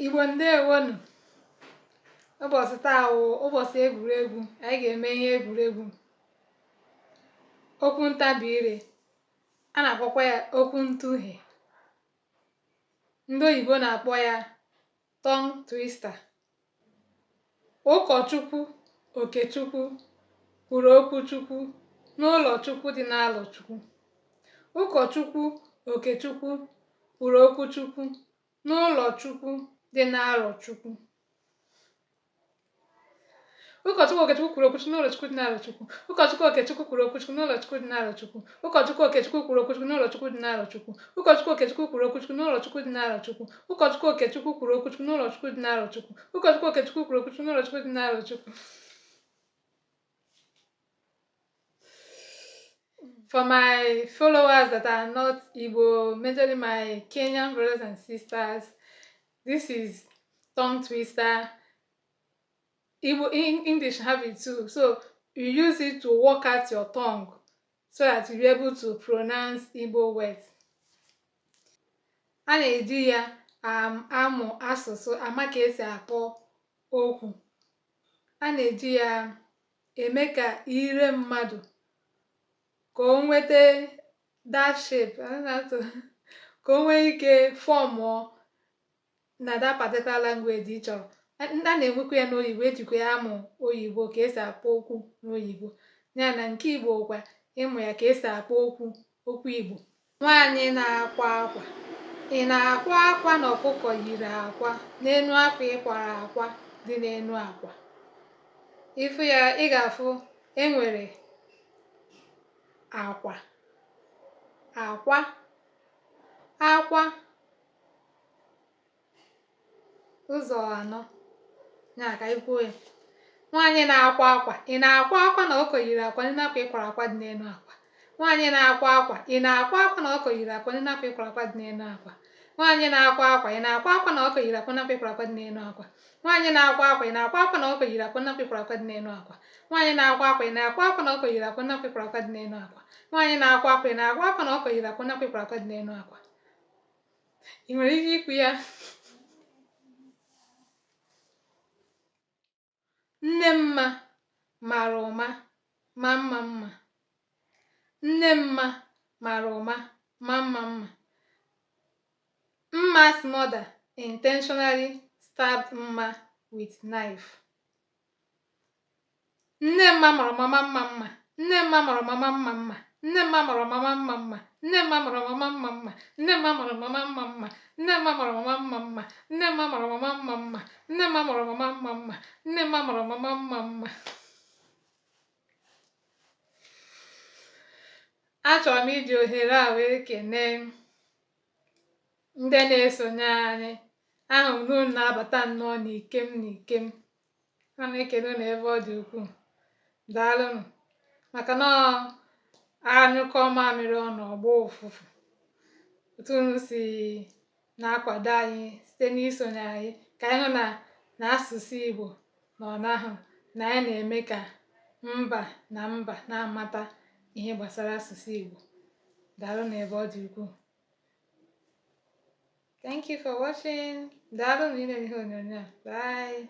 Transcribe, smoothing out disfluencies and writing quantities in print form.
Igbo ndewonụ. Ụbọchị taa wụ ụbọchị egwuregwu. Anyị ga-eme ihe egwuregwu. Okwu ntabi ire. A na-akpọkwa ya okwu ntụhie. Ndị oyibo na-akpọ ya tongue twister. Ụkọchukwu Okechukwu kwuru okwu Chukwu n'ụlọ Chukwu dị n'Alọchukwu. Ụkọchukwu Okechukwu kwuru okwu Chukwu n'ụlọ Chukwu dị n'Arọchukwu. Ụkọchukwu Okechukwu kwuru okwu Chukwu n'ụlọ Chukwu dị n'Arọchukwu. Ụkọchukwu Okechukwu kwuru okwu Chukwu n'ụlọ Chukwu dị n'Arọchukwu. Ụkọchukwu Okechukwu kwuru okwu Chukwu n'ụlọ Chukwu dị n'Arọchukwu. Ụkọchukwu Okechukwu kwuru okwu Chukwu n'ụlọ Chukwu dị n'Arọchukwu. Ụkọchukwu Okechukwu kwuru okwu Chukwu n'ụlọ Chukwu dị n'Arọchukwu. Ụkọchukwu Okechukwu kwuru okwu Chukwu n'ụlọ Chukwu dị n'Arọchukwu. For my followers that are not Igbo, majorly my Kenyan brothers and sisters, this is tongue twister. Igbo English have it too. So you use it to work out your tongue so that you'll be able to pronounce Igbo words. A na-eji ya amụ asụsụ, ama ka esi akpọ okwu. A na-eji ya eme ka ire mmadụ ka o nweta that shape, I don't know how to, ka o nwee ike formụọ na that particular language ị chọrọ. A na-enwekwa ya n'oyibo, ejikwa ya amụ oyibo, ka esi akpọ okwu n'oyibo. Ya na nke Igbo kwa, ịmụ ya ka esi akpọ okwu okwu Igbo. Nwaanyị na-akwa akwa, ị na-akwa akwa na ọkụkọ yiri akwa n'enu akwa ị kwara akwa dị n'enu akwa. Ịfụ ya, ị ga-afụ enwere akwa, akwa, akwa, ụzọ anọ. Ya ka anyị kwuo ya. Nwaanyị na-akwa akwa, ị na-akwa akwa na ọkụkọ yiri akwa n'enu akwa ị kwara akwa dị n'enu akwa. Nwaanyị na-akwa akwa, ị na-akwa akwa na ọkụkọ yiri akwa n'enu akwa ị kwara akwa dị n'enu akwa. Nwaanyị na-akwa akwa, ị na-akwa akwa na ọkụkọ yiri akwa n'akwa ị kwara akwa dị n'enu akwa. Nwaanyị na-akwa akwa, ị na-akwa akwa na ọkụkọ yiri akwa n'akwa ị kwara akwa dị n'enu akwa. Nwaanyị na-akwa akwa, ị na-akwa akwa na ọkụkọ yiri akwa n'akwa ị kwara akwa dị n'enu akwa. Nwaanyị na-akwa akwa, ị na-akwa akwa na ọkụkọ yiri akwa n'akwa ị kwara akwa dị n'enu akwa. Ị nwere ike ikwu ya? Nne mma mara ụma ma mma mma. Nne mma mara ụma ma mma mma. Mma's mother intentionally stabbed Mma with knife. Nne mma mara ụma ma mma mma. Nne mma mara ụma ma mma mma. Nne mma mara ụma ma mma mma. Nne mma mara ụma ma mma mma. Nne mma mara ụma ma mma mma. Nne mma mara ụma ma mma mma. Nne mma mara ụma ma mma mma. Nne mma mara ụma ma mma mma. Nne mma mara ụma ma mma mma. Achọrọ m iji ohere a wee kenee ndị na-esonye anyị. Ahụrụ m na unu na-abata nnọọ n'ikem n'ikem. Ana m ekele unu ebe ọ dị ukwuu. Daalụnụ. Maka na ọ anyụkọ mamịrị ọnụ ọ gbọọ ụfụfụ. Otu unu si na-akwado anyị site n'isonye anyị ka anyị hụ na na asụsụ Igbo na ọ nahụ na anyị na-eme ka mba na mba na-amata ihe gbasara asụsụ Igbo. Daalụnụ ebe ọ dị ukwuu. Thank you for watching. Daalụnụ ile ihe onyonyo a. Bye.